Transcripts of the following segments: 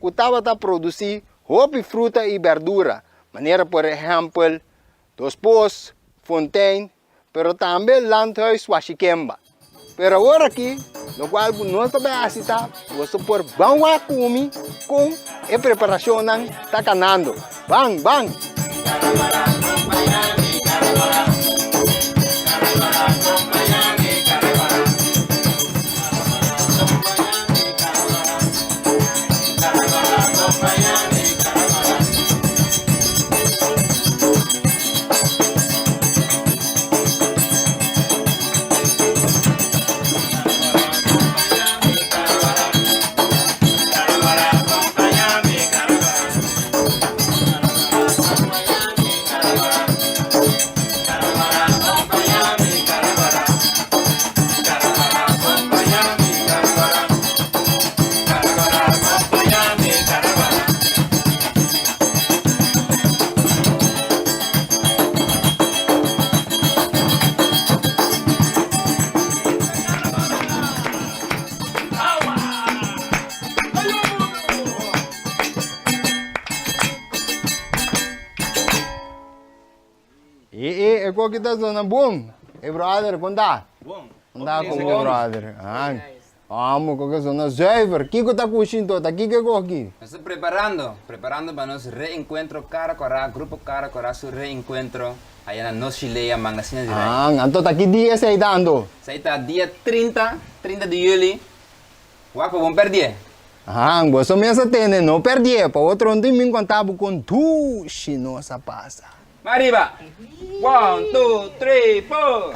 ku tabata produsí hopi fruta i bèrdura, manera por ehèmpel Dos Pos, Fontein, pero tambe Landhuis Washikemba. Pero awor aki, lokual ku nos ta bai hasi ta, boso por ban wak ku mi kon e preparashonnan ta kanando. Ban, ban! E e e koki ta zona bon. E brother, kon ta? Bon. Kon ta ku bo brother? Ah. Amo koki zona zuiver. Kiko ta kushin to? Ta kiko e koki? Nos ta preparando, preparando pa nos reencuentro Cara Cora, Grupo Cara Cora su reencuentro aya na Nos Chilea, Mangasina di Rey. Ah, anto ta ki dia esei ta anto? Esei ta dia 30, 30 di juli. Wak pa bon perdié. Ah, boso mes a tende, no perdié, pa otro no tin bin konta bo kon dushi nos a pasa. Mas riba! One, two, three, four!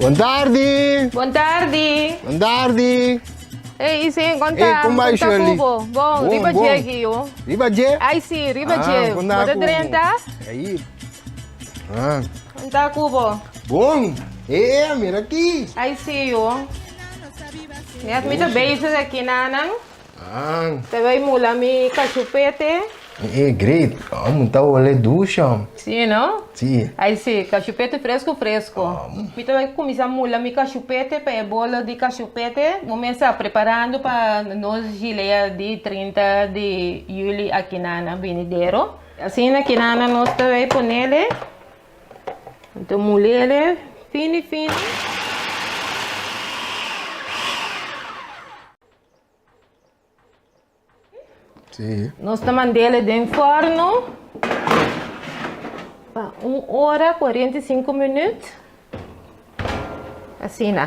Bon tardi. Bon tardi. Bon tardi. Hey, Isin, kon Hey, ta? kon bai, Kon ta Shirley? kubo? Bon, Bon, riba bon. dje aki, yo. Riba dje? Ai, si, riba Ah, dje. kon ta Bo ta kubo? drenta? Aí. Ah, Kon ta kubo? bon. Eh, mira aki. Ai, si, yo. Net mi ta bezig aki, nanan. Ah. Te bay mula mi cachupete. Eh, great. Oh, ta ole dusha. Si, no? Si. Ay, si. Cachupete fresco, fresco. Oh. Mi ta bay cuminsa mula mi cachupete pa e bolo di cachupete. Bo mesa preparando pa nos gilea di 30 di juli aki na Benidero. Asina aki na nos ta bay ponele. Anto mulele fini fini. Sí. Nos ta mandele den forno pa un ora 45 minuut. Asina.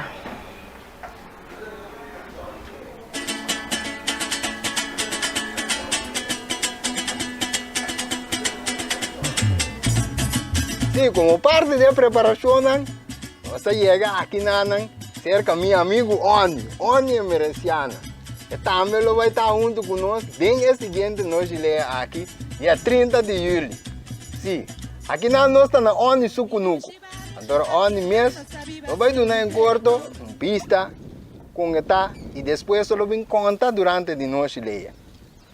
Sí, como parte di e preparacionnan, nos a yega akinanan Serka mi amigu Ony, Ony Emerenciana. E tambe lo bai ta huntu ku nos den e siguiente Nochi Lea aki, dia 30 di yüli. Sí, akinan nos ta na Ony su kunuku. Anto Ony mes lo bai duna en korto un bista kon e ta i despues lo bin konta durante di Nochi Lea.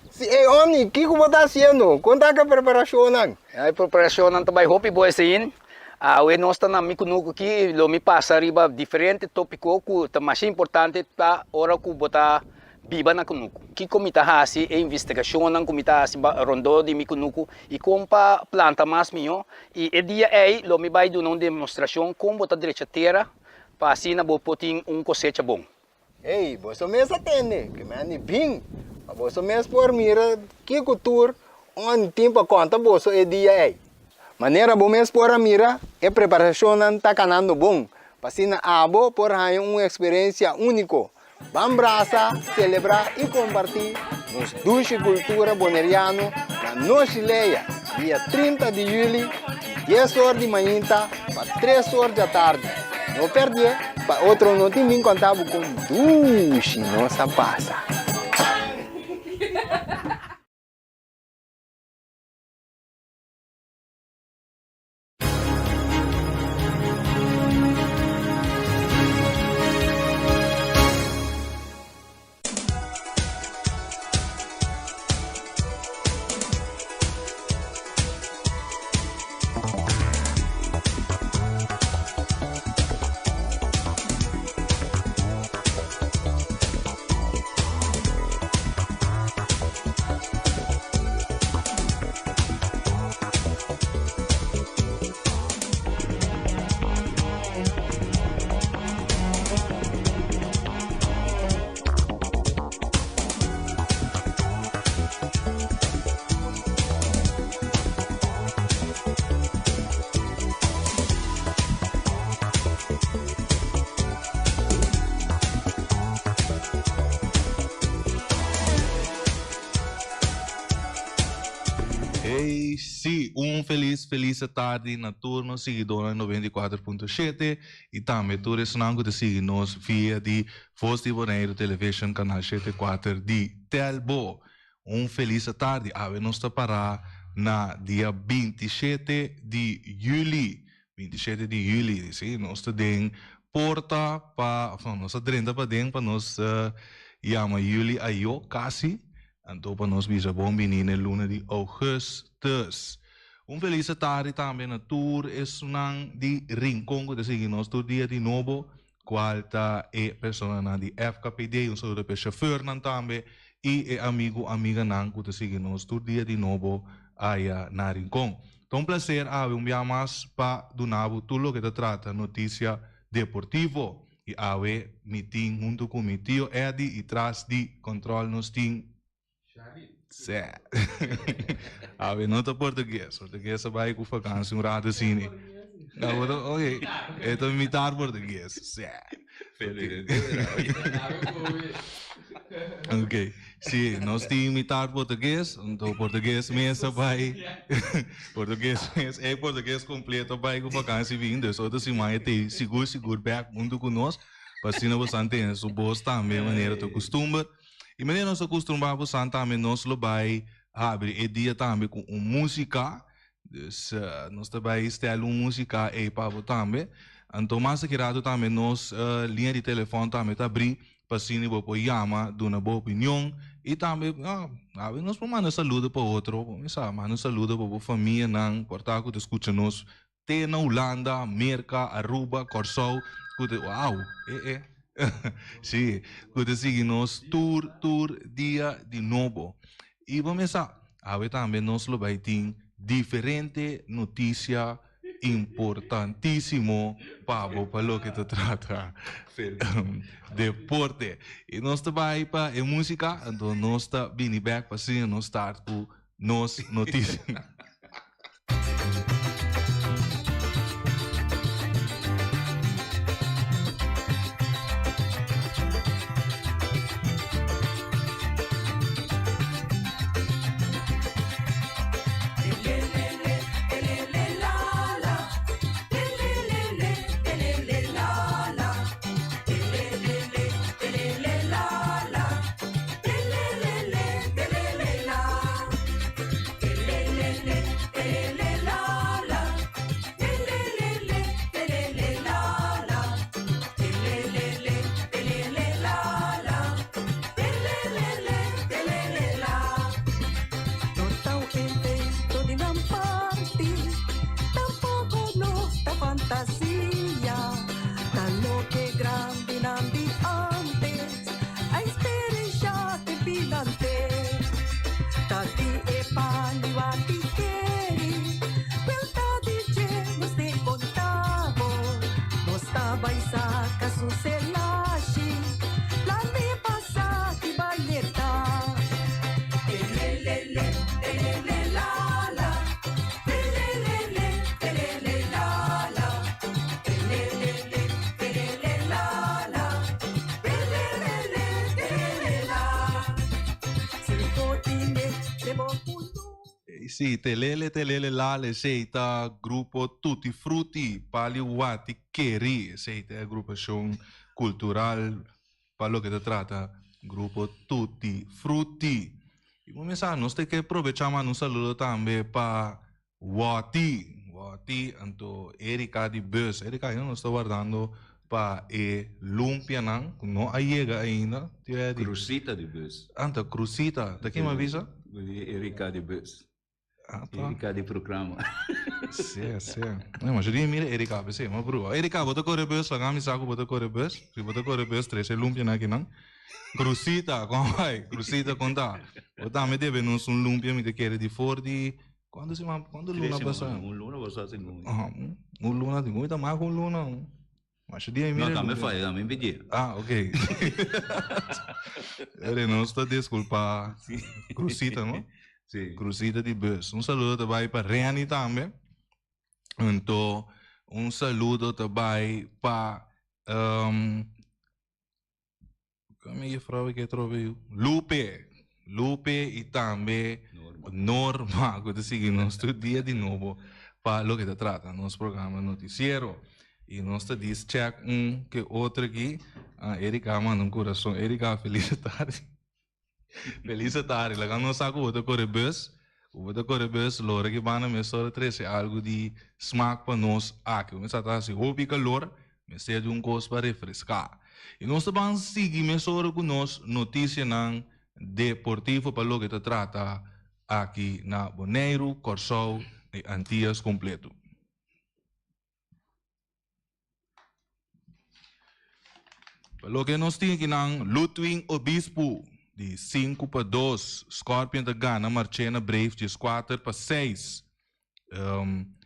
Sí, ey Ony, kiko bo ta hasiendo? Kon ta ku e preparashonnan? E preparashonnan ta bai hopi bo esein. Awe nos ta na mi kunuku aki i lo mi pasa riba diferente topiko ku ta masha importante pa ora ku bo ta biba na kunuku. Kiko mi ta hasi, e investigashonnan ku mi ta hasi rondó di mi kunuku i kon pa planta mas mihó. I e dia ei lo mi bai duna un demostrashon kon bo ta drecha tera pa asina bo por tin un kosecha bon. Ey, boso mes a tende, ke mi a ni bin, pa boso mes por mira kiko tur on tin pa konta boso e dia ey. Manera bo mes por a mira, e preparashonnan ta kanando bon, pa asina abo por haña un eksperensia úniko. Ban brasa, selebrá i kompartí nos dushi kultura boneriano na Noshi Leia, dia 30 di yüli, di dies or di mainta pa tres or djatardi. No pèrdie, pa otro no tin bin konta bo kon dushi nos a pasa. sí, un felis felis tardi na tur nos siguidónan 94.7 i tambe tur esnan ku ta sigui nos via di Vos di Boneiru Television kanal shete kuater di Telbo. Un felis tardi, awe nos ta pará na dia 27 di yüli. 27 di yüli, sí, nos ta den porta pa, òf no, nos ta drenta paden pa nos yama yüli ayó kasi. Anto pa nos bisa bon bini n'e luna di Augustus. Un felis tardi tambe na tur esunnan di Rincon ku ta sigui nos tur dia di nobo, kual ta e personanan di FKPD. Un saludo pa e shofeurnan tambe i e amigu amiganan ku ta sigui nos tur dia di nobo aya na Rincon. Ta un plaser awe un bia mas pa duna bo tur loke ta trata notisia deportivo. I awe mi tin huntu ku mi tio Eddie i tras di control nos tin Sè. Awe no ta portugues. Portugues a bai ku vakansi un rato asini. Ok, e ta mitar portugues. Sè. Ok, si, nos tin mitar portugues, anto portugues mes a bai, portugues mes, e portugues completo a bai ku vakansi bin, dus otro siman e ta sigur sigur bek huntu ku nos, pa asina bosan tene su bos tambe manera ta kustumber. I manera nos a kustumbrá bosan tambe nos lo bai habri e dia tambe ku un músika. Dus nos ta bai stel un músika ei pa bo tambe. Anto mas aki rato tambe nos liña di telefòn tambe ta abrí pa asina bo por yama, duna bo opinion i tambe awe nos por manda saludo pa otro, mi sa, manda saludo pa bo famianan por ta ku ta skucha nos te na Hulanda, Merka, Aruba, Kòrsou ku ta wow e e si ku ta sigui nos tur tur dia di nobo. I bo mesa, awe tambe nos lo bai tin diferente notisia importantísimo pa bo pa loke ta trata deporte. I nos ta bai pa e músika, anto nos ta bini bèk pa asina nos start ku nos notisianan. Sí, Telele Telele Lale, esei ta grupo Tutti Frutti, Pali Wati Keri, esei ta e agrupashon kultural pa loke ta trata grupo Tutti Frutti. I bo mesa nos ta ke probechá manda un saludo tambe pa Wati, Wati, anto Erika di bus. Erika ainda nos ta wardando pa e lumpianan ku no a yega ainda. Tio Eddy. Cruzita di bus. Anto Cruzita, ta kin mi a bisa? Erika di bus. Ah, ta. Erika di programa. Sí, sí. No, ma yo di mira Erika, p'esei, ma prueba. Erika, bo ta kore bus? Laga mi sa ku bo ta kore bus. Si bo ta kore bus, trese e lumpianan akinan. Cruzita, kon bai? Cruzita, kon ta? Bo tambe debe nos un lumpia, mi ta kere di for di Cuando siman, cuando luna Tres pasa? semana, un luna pasa segun. Aha, un luna, segun ta mas ku un luna. Masha dia No, mira. tambe falla, tambe pidi. Ah, ok. Ere, nos ta disculpa Cruzita, no? Sí. Cruzita di bus. Un saludo ta bai pa Reni tambe. Anto, un saludo ta bai pa um, Mi juffrouw, ik trobe yu. Lupe. Lupe i tambe Norma ku ta sigui nos tur dia di nobo pa loke ta trata nos programa notisiero. I nos ta dis check un ke otro aki. Ah, Erika a manda un kurason. Erika, felis tardi. Felis tardi. Laga nos sa ku bo ta kore bus. Ku bo ta kore bus, lora ki banda mesora trese algu di smak pa nos aki. Bo mester ta hasi hopi kalor, mester di un kos pa refreská. I nos ta ban sigui mesora ku nos notisianan deportivo pa loke ta trata aki na Boneiru, Kòrsou i Antias kompleto. Pa loke nos tin akinan, Ludwin Obispo di sinku pa dos, Scorpion ta gana Marchena Braves dieskuater pa seis.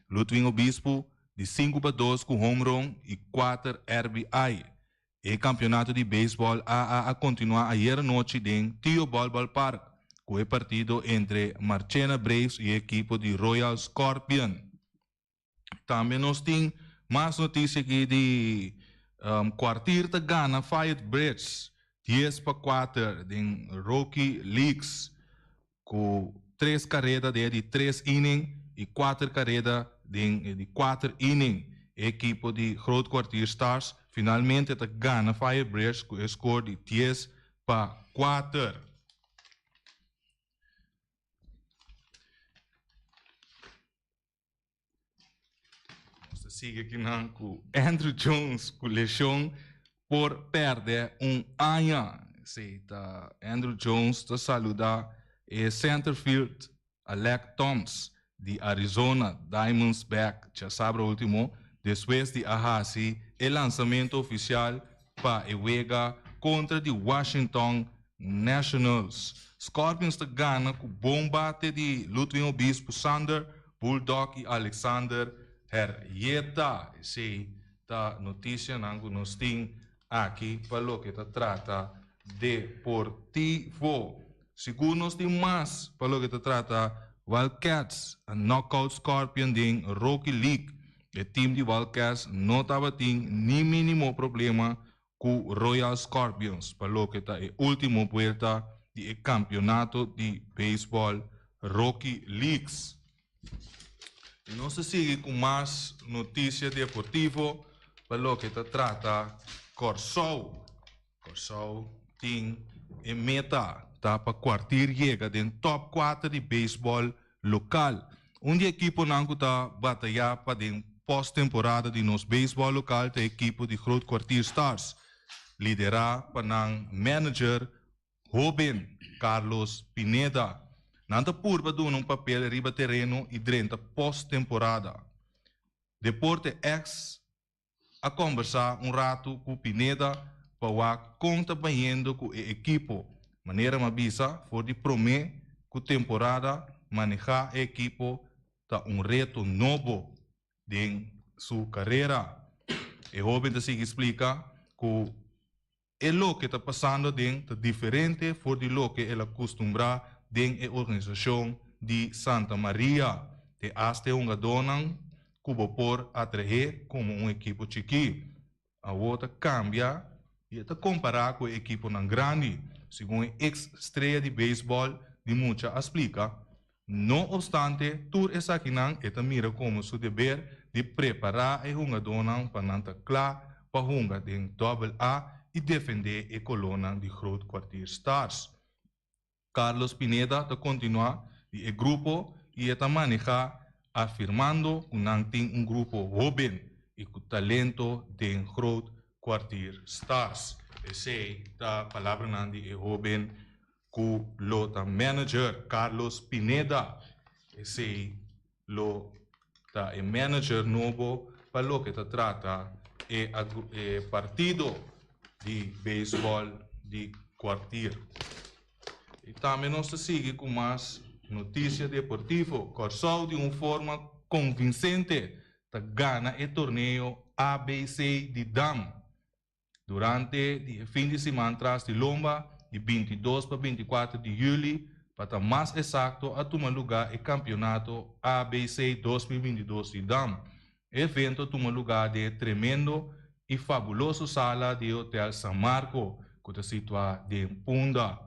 Ludwin Obispo di sinku pa dos ku homerun i kuater RBI. E kampionato di beisbòl AA a kontinuá ayer anochi den Tio Ball Ballpark ku e partido entre Marchena Braves i e ekipo di Royal Scorpion. Tambe nos tin mas noticia aki di Kwartier ta gana Fayette Bridge 10-4 den Rookie Leagues ku tres kareda den e di tres inning i kuater kareda den e di kuater inning. E ekipo di Groot Kwartier Stars finalmente ta gana Fayette Bridge ku e skor di 10-4. Nos ta sigui akinan ku Andrew Jones ku leshon por pèrdè un aña. Esei ta Andrew Jones ta saludá e centerfield Alec Thoms di Arizona Diamondback djasabra último despues di a hasi e lansamentu ofisial pa e wega kontra di Washington Nationals. Scorpions ta gana ku bon bate di Ludwin Obispo Sander, Bulldog i Alexander Herrieta. Esei ta notisianan ku nos tin aki pa loke ta trata deportivo. Sigur nos tin mas pa loke ta trata Wildcats a knockout Scorpion den Rookie League. E team di Wildcats no tabatin ni minimo problema ku Royal Scorpions pa loke ta e ultimo buelta di e kampionato di beisbòl Rookie Leagues. I nos ta sigui ku mas notisia deportivo pa loke ta trata Kòrsou. Kòrsou tin e meta ta pa kuartir yega den tòp kuater di beisbòl lokal. Un di ekiponan ku ta batayá pa den pòst-temporada di nos beisbòl lokal ta e ekipo di Groot Kwartier Stars, liderá pa nan manager hóben Carlos Pineda. Nan ta purba duna un papel riba tereno i drenta pòst-temporada. Deporte X a kombersá un ratu ku Pineda pa wak kon ta bayendo ku e ekipo. Manera m'a bisa for di promé ku temporada manehá e ekipo ta un reto nobo den su karera. E hóben ta sigui splika ku E loke ta pasando aden ta diferente for di loke el a kustumbrá den e organisashon di Santa Maria. Te asta e hungadónan ku bo por atraé komo un ekipo chikí, awor ta kambia i e ta kompará ku e ekiponan grandi, segun e eks strea di beisbòl di mucha a splika. No opstante tur esakinan e ta mira komo su deber di prepará e hungadónan pa nan ta kla pa hunga den Dòbel A i defendé e kolónan di Groot Kwartier Stars. Carlos Pineda ta kontinuá di e grupo i e ta manehá afirmando ku nan tin un grupo hóben i ku talento den Groot Kwartier Stars. Esei ta palabranan di e hóben Cu lo ta manager Carlos Pineda. Esey lo ta e manager nobo pa loke ta trata e e partido di baseball di Kwartier. Y tambe nos ta sigui cu mas noticia deportivo. Corsou di un forma convincente ta gana e torneo ABC di Dam. Durante di e fin di siman tras di lomba, di 22 pa 24 di juli, pa ta mas esakto, a tuma lugá e Kampionato ABC 2022 di Dam. E evento a tuma lugá den e tremendo i fabuloso sala di e Hotel San Marco, ku ta situá den Punda.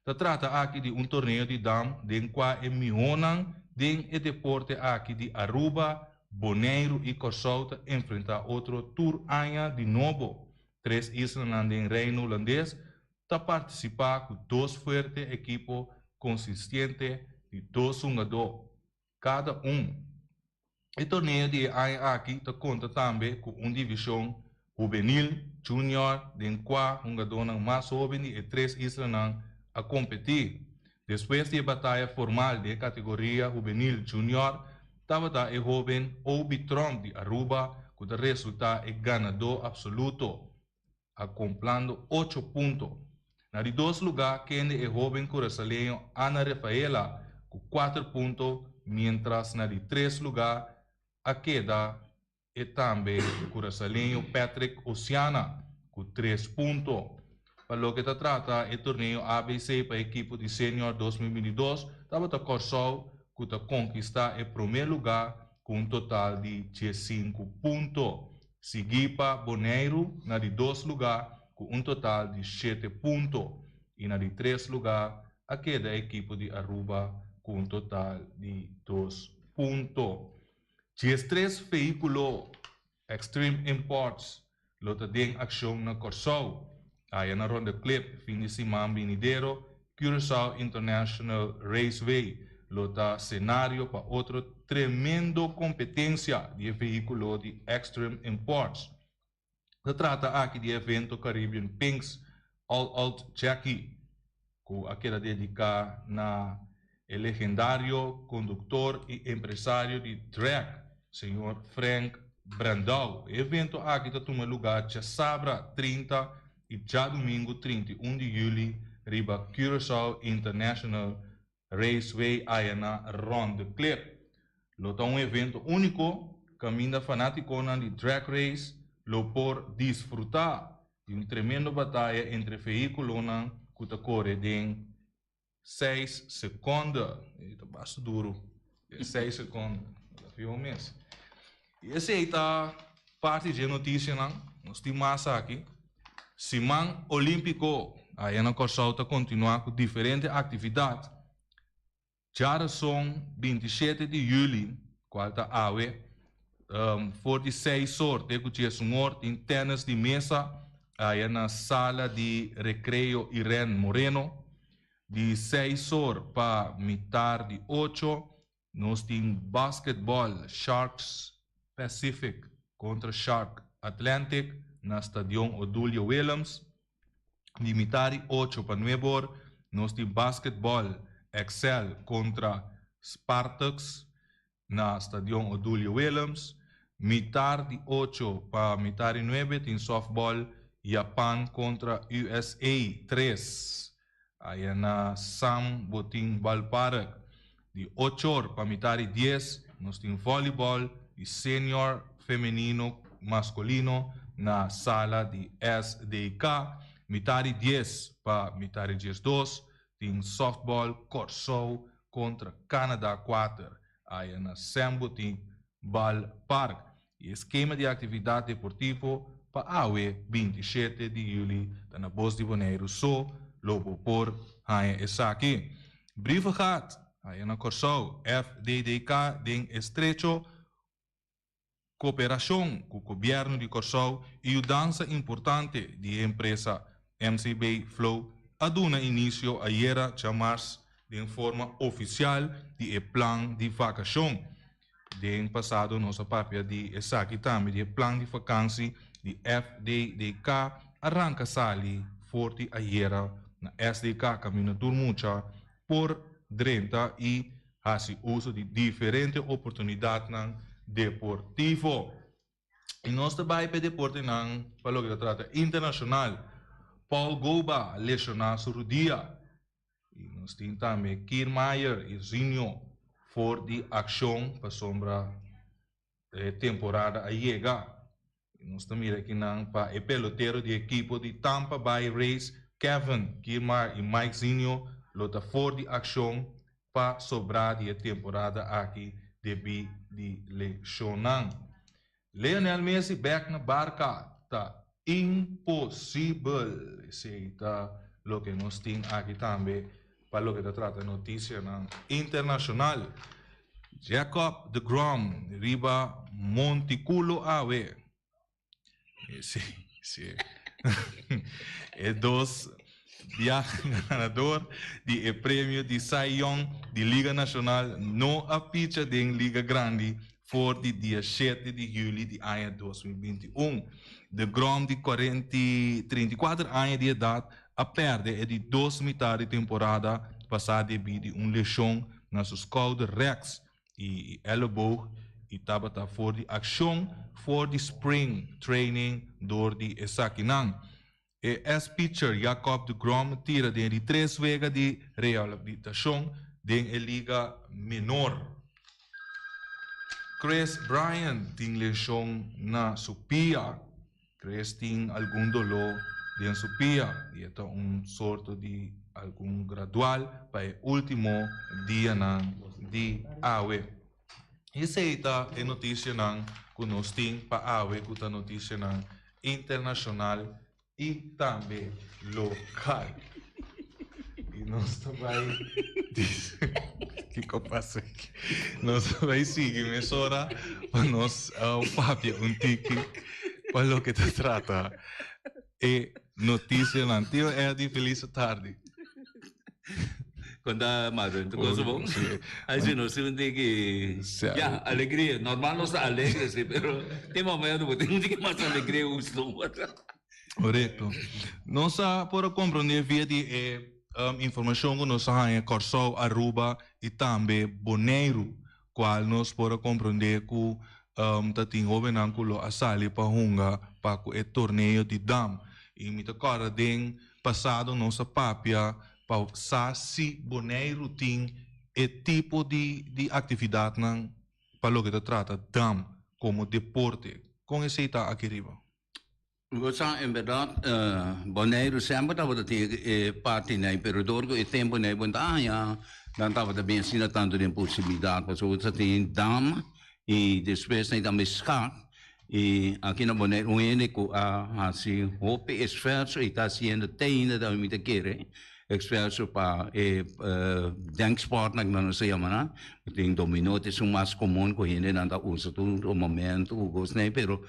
Ta trata aki di un torneo di dam den kua e mihónan den e deporte aki di Aruba, Boneiru i Kòrsou ta enfrentá otro tur aña di nobo. Tres islanan den Reino Hulandes ta partisipá ku dos fuerte ekipo konsistiente di dos hungadó kada un. E torneo di e aña aki ta konta tambe ku un divishon hubenil, junior, den kua hungadónan mas hóben di e tres islanan a kompetí. Despues di e bataya formal di e kategoria hubenil junior, tabata e hóben Obi Tromp di Aruba ku ta resultá e ganadó apsoluto, akomplando ocho punto. Na di dos lugá kende e hóben kurasaleño Ana Refaela ku kuater punto, miéntras na di tres lugá a keda e tambe kurasaleño Patrick Osiana ku tres punto. Pa loke ta trata e torneo ABC pa ekipo di senior 2022 tabata Kòrsou ku ta konkistá e promé lugá ku un total di diesinku punto, siguí pa Boneiru na di dos lugá ku un total di shete punto i na di tres lugá a keda e ekipo di Aruba ku un total di dos punto. Diestres vehíkulo Extreme Imports lo ta den akshon na Kòrsou, aya na Ronde Klip fin di siman binidero. Curaçao International Raceway lo ta senario pa otro tremendo kompetensia di e vehíkulo di Extreme Imports. Ta trata aki di e evento Caribbean Pinks All Out Jackie, ku a keda dediká na e legendario konduktor i empresario di drag, señor Frank Brandau. E evento aki ta tuma lugá djasabra 30 i djadumingu 31 di yüli riba Curaçao International Raceway aya na Ronde Klip. Lo ta un evento úniko kaminda fanátikonan di drag race lo por disfrutá di un tremendo bataya entre vehíkulonan ku ta kore den seis sekonde. E ta basta duru. Seis sekonde. Ta fiho mes. I esei ta parti dje notisianan. Nos tin mas aki. Siman Olímpiko aya na Kòrsou ta kontinuá ku diferente aktividat. Djarason 27 di yüli, kual ta awe, for di seis or te ku diesun or tin tènis di mesa aya na sala di rekreo Irene Moreno. Di seis or pa mitar di ocho nos tin basketbòl Sharks Pacific kontra Shark Atlantic na Stadion Odulio Willems. Di mitar di ocho pa nuebe or nos tin basketbòl Excel kontra Spartaks na Stadion Odulio Willems. Mitar di ocho pa mitar di nuebe tin sòftbòl Japan kontra USA tres aya na Sam Botin Ballpark. Di ocho or pa mitar di dies nos tin vòlibòl di senior femenino maskulino na sala di SDK. Mitar di dies pa mitar di diesdos tin sòftbòl Kòrsou kontra Canada kuater aya na Sam Botin Ballpark. E eskema di aktividat deportivo pa awe 27 di yüli ta na Bos di Boneiru so lo bo por haña esaki. Brievengat aya na Kòrsou, FDDK den estrecho koperashon ku Gobièrnu di Kòrsou i yudansa importante di e empresa MCB Flow a duna inisio ayera djamars den forma ofisial di e plan di vakashon. Den pasado nos a papia di esaki tambe, di e plan di vakansi di FDDK a ranka sali for di ayera na SDK kaminda tur mucha por drenta i hasi uso di diferente oportunidatnan deportivo. I nos ta bai pa e deportenan pa loke ta trata internashonal. Paul Goba a leshoná su rudia. I nos tin tambe Kiermaier i Zinho for di akshon pasobra e temporada a yega. I nos ta mira kinan pa e pelotero di ekipo di Tampa Bay Rays Kevin Kiermaier i Mike Zinho lo ta for di akshon pa sobrá di e temporada aki debí di leshonnan. Lionel Messi bèk na Barca ta imposibel. Esei ta. loke nos tin aki tambe pa loke ta trata notisianan internashonal. Jacob deGrom riba Monticulo awe. Sí, sí. E dos biaha ganador di e premio di Cy Young di Liga Nashonal no a picha den Liga Grandi for di dia shete di juli di aña 2021. DeGrom di 40, 34 aña di edat a perde e di dos mitar di temporada pasá debí di un leshon na su skouder rèks i elleboog i tabata for di akshon for di spring training dor di esakinan. E ex pitcher Jacob deGrom tira den di tres wega di rehabilitashon den e liga menor. Kris Bryant tin leshon na su pia. Kris tin algun doló den su pia i e ta un sorto di algun gradual pa e último dianan di awe. Esei ta e notisianan ku nos tin pa awe ku ta notisianan internashonal i tambe lokal. I nos ta bai Kiko pasa aki? Nos ta bai sigui mesora pa nos papia un tiki pa loke ta trata e notisianan. Tio Eddy, felis tardi. Konta Marvin, tu cosa bon? Ai si nos tin un tiki ya, alegria. Normal nos ta alegre si, pero tin momento bo tin un tiki mas alegria gusto. Korekto. Nos a por a komprondé via di e informashon ku nos a haña Kòrsou, Aruba i tambe Boneiru, kual nos por a komprondé ku ta tin hóbennan ku lo a sali pa hunga pa ku e torneo di dam. I mi ta kòrda den pasado nos a papia pa sa si Boneiru tin e tipo di di aktividatnan pa loke ta trata dam komo deporte. Kon esei ta aki riba? Bo sa, en berdad, Boneiru semper tabata tin e partinan, pero dor ku e tempunan bo ta haña, nan tabata bin asina tantu den posibilidat, pasobra bo ta tin dam i despues nan tambe skak, i aki na Boneiru un hende ku a hasi hopi esfuerso i ta hasiendo te ainda tambe mi ta kere, Esfuerso pa e denksportnan ku nan sa yama nan. Tin dominó ta esun mas komun ku hendenan ta usa tur momento ku kosnan ei, pero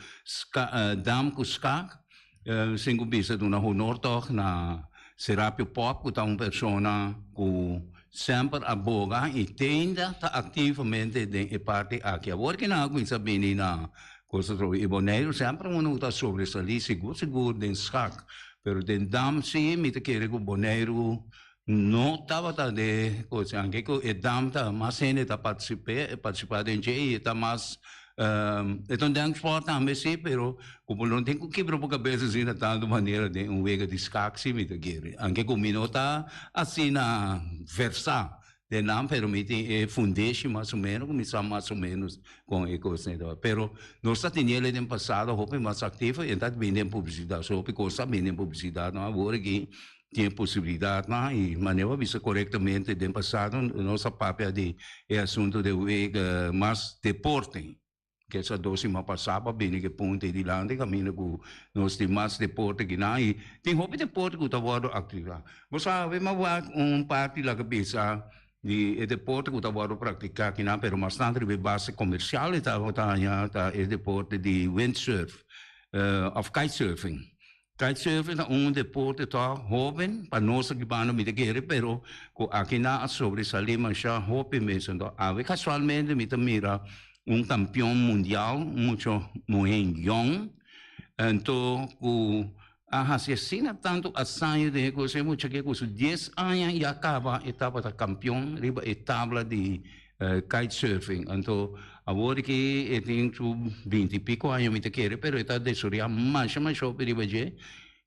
dam ku skak sin ku bisa duna honor tòg na Serapio Pop ku ta un persona ku semper a boga i te ainda ta aktivamente den e parti aki. Awor ki nan a kuminsá bini na kos atrobe i Boneiru semper unu ku ta sobresalí sigur sigur den skak. Pero den dam si mi ta kere ku Boneiru no tabata de kos anke ku e dam ta mas hende ta partisip'é partisipá den dje i e ta mas e ta un denksport tambe si pero ku bo no tin ku kibra bo kabes asina tantu manera den un wega di skak si mi ta kere anke ku mi no ta asina versá Den nan pero mi tin e fundeshi mas o menos ku mi sa mas o menos kon e kosnan ta bai. Pero nos ta teniel den pasado hopi mas aktivo i ta bini den publisidat. So hopi kos ta bini den publisidat no awor aki tin e posibilidatnan i manera bo a bisa korektamente den pasado nos a papia di e asuntu di wega mas deporte. Kesa dos siman pasá pa bini ku e punto ei dilanti kaminda ku nos tin mas deporte kinan i tin hopi deporte ku ta wòrdu aktivá. Bo sabe mi a wak un parti laga bisa di e deporte ku ta wòrdu praktiká kinan pero mas tantu riba e base komersial e tabata haña ta e deporte di windsurf òf kitesurfing. Kitesurfing ta un deporte tòg hóben pa nos aki banda mi ta kere pero ku aki nan a sobresalí masha hopi mes. Anto awe kasualmente mi ta mira un kampion mundial, un mucha muhé yòn, anto ku a hasi asina tantu asaño den e kos, e mucha ke ku su dies aña ya kaba e tabata kampion riba e tabla di kitesurfing. Anto awor ki e tin su binti i piko aña mi ta kere, pero e ta desoreá masha masha hopi riba dje.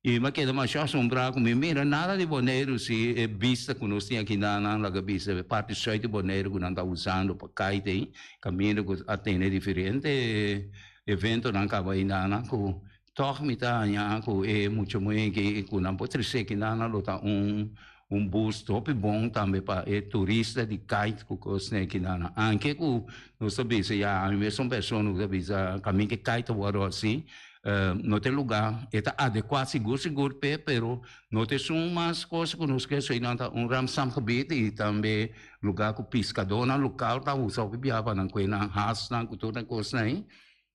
I mi a keda masha asombrá ku mi mira nada di Boneiru si e bista ku nos tin aki nan nan laga bisa e parti sùit di Boneiru ku nan ta usando pa kite ei, kaminda ku a tene diferente eventonan kaba ei nan ku tòg mi ta haña ku e mucha muhé aki ku nan por trese aki nan lo ta un Un boost hopi bon tambe pa e turista di kite ku kosnan aki nan. Anke ku nos ta bisa ya, ami mes un persona ku ta bisa kaminda ke kite ta wòrdu hasi. No ta e lugá, e ta adekuá sigur sigur p'e, pero no ta esun mas kos ku nos ke, eseinan ta un ramsamgebied i tambe lugá ku piskadónan lokal ta usa hopi biaha pa nan kue nan hasnan ku tur nan kosnan ei.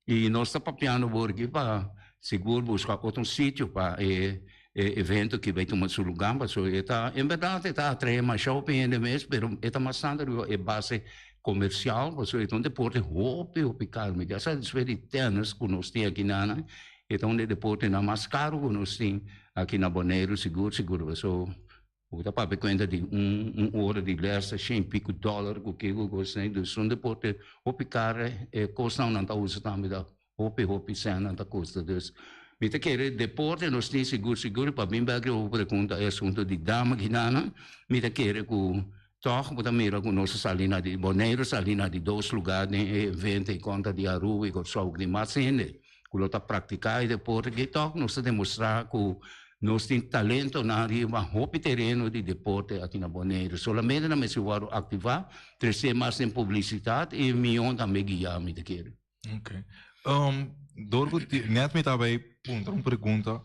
I nos ta papiando awor aki pa sigur buska otro sitio pa e evento aki bai tuma su lugá, pasobra e ta en bèrdat e ta atraé masha hopi hende mes, pero e ta mas tantu riba e base komersial, pasobra e ta un deporte hopi hopi karu. Mi ta sa despues di tènis ku nos tin aki nan, e ta un di e deportenan mas karu ku nos tin aki na Boneiru sigur sigur, pasobra Bo ta papia kuenta di un un ora di lès ta shen piku dòler ku ke ku kos ei. Dus un deporte hopi kar e kosnan nan ta usa tambe ta hopi hopi sèn nan ta kosta. Dus mi ta kere deporte nos tin sigur sigur pa bin bèk riba bo pregunta e asuntu di dama gidana mi ta kere ku tòg bo ta mira ku nos a sali na di Boneiru a sali na di dos lugá den e evento i kontra di Aruba i Kòrsou ku tin mas hende ku lo ta praktiká e deporte aki tòg nos ta demostrá ku nos tin talentonan riba hopi tereno di deporte aki na Boneiru. Solamente nan mester wòrdu aktivá, tresé mas den publisitat i mihó tambe guiá, mi ta kere. Ok. Dor ku nèt mi ta bai puntra un pregunta,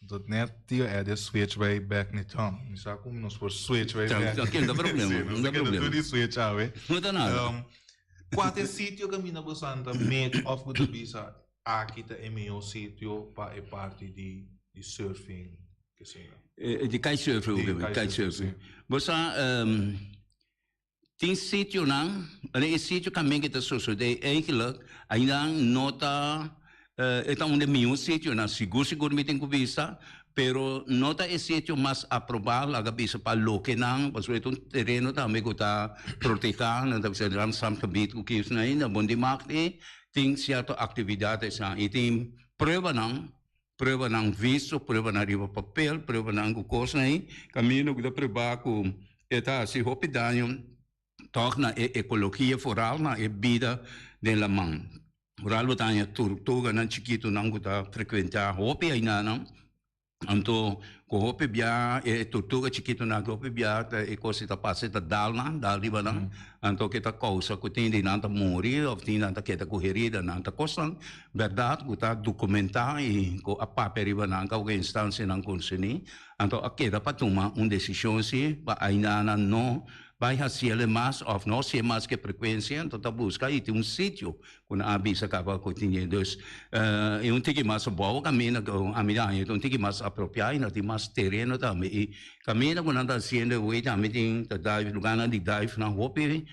dat nèt tio Eddie a switch bai bèk na Tom. Mi sa ku nos por switch bai bèk. No ta problema, no ta problema. Tur di switch awe. No ta nada. Kua ta e sitio kaminda bo santa mek òf ku ta bisa aki ta e mihó sitio pa e parti di di surfing kesina? Di kitesurfing Di kitesurfing, si. Bo sa tin sitionan, e sitio kaminda ke ta sosodé eigentlik ainda no ta E ta un di e mihó sitionan, sigur sigur mi tin ku bisa, pero no ta e sitio mas aprobá, laga bisa pa lokenan, pasobra e ta un tereno tambe ku ta protehá, nan ta bisa Ramsargebied ku kinsnan ainda, bon di mag di tin sierto aktividat esnan i tin pruebanan, pruebanan visto, pruebanan riba papel, pruebanan ku kosnan ei, kaminda ku ta pruebá ku e ta hasi hopi daño tòg na e ekologia, foral na e bida den laman. Foral bo ta haña tortuganan chikitunan ku ta frekuentá hopi ainanan. Anto ku hopi bia e tortuga chikitunan aki hopi bia ta e kos ta pasa ta dal nan, dal riba nan. Anto ke ta kousa ku tin di nan ta muri òf tin nan ta keda ku heridanan. Ta kosnan bèrdat ku ta dokumentá i ku a papia riba nan ka ku instansianan konserní. Anto a keda pa tuma un desishon si pa ainanan no Bai hasiel e mas of no hasie mas ke frekuensia, anto ta buska i tin un sitio ku nan a bisa kaba ku tin e. Dus e un tiki mas abou kaminda ku ami ta haña ta un tiki mas apropiá i nan tin mas tereno tambe. I kaminda ku nan ta hasiendo e wei tambe tin ta dive, lugánan di dive nan hopi